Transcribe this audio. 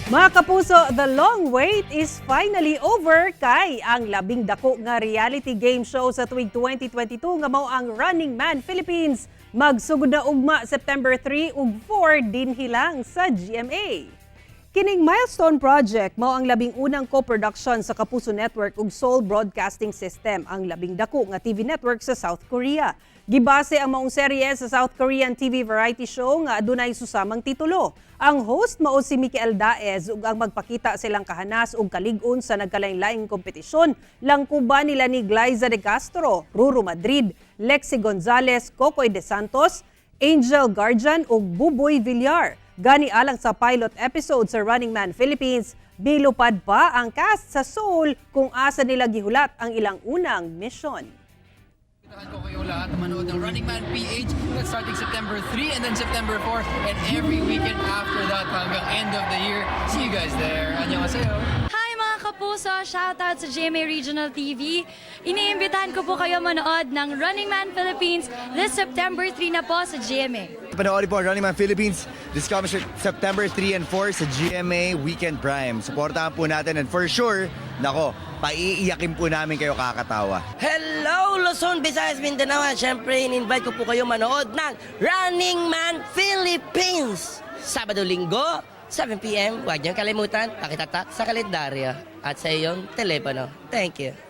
Mga kapuso, the long wait is finally over kay ang labing dako nga reality game show sa tuig 2022 nga mao ang Running Man Philippines magsugod na ugma September 3 ug 4 dinhi lang sa GMA. Kining milestone project mao ang labing unang co-production sa Kapuso Network ug Seoul Broadcasting System, ang labing dako nga TV network sa South Korea. Gibase ang maong serye sa South Korean TV variety show nga adunay susamang titulo. Ang host mao si Mikael Daez ug ang magpakita silang kahanas ug kalig-on sa nagkalain-laing kompetisyon langkuban nila ni Glaiza de Castro, Ruru Madrid, Lexi Gonzalez, Kokoy de Santos, Angel Guardian ug Buboy Villar. Gani alang sa pilot episode sa Running Man Philippines, bilupad pa ang cast sa Seoul kung asa nila gihulat ang ilang unang mission. Imbitahan ko kayong lahat na manood ng Running Man PH. That's starting September 3 and then September 4 and every weekend after that hanggang end of the year. See you guys there. Annyeonghaseyo. Hi, mga kapuso! Shoutout sa GMA Regional TV. Iniimbitahan ko po kayo manood ng Running Man Philippines this September 3 na po sa GMA. Panoorin po ang Running Man Philippines this coming September 3 and 4 sa GMA Weekend Prime. Suportahan po natin and for sure, nako, paiiyakin po namin kayo kakatawa. Hello, Luzon, Visayas, Mindanao. At syempre, in-invite ko po kayo manood ng Running Man Philippines. Sabado, Linggo, 7 p.m. Huwag niyong kalimutan, pakitatak sa kalendaryo at sa iyong telepono. Thank you.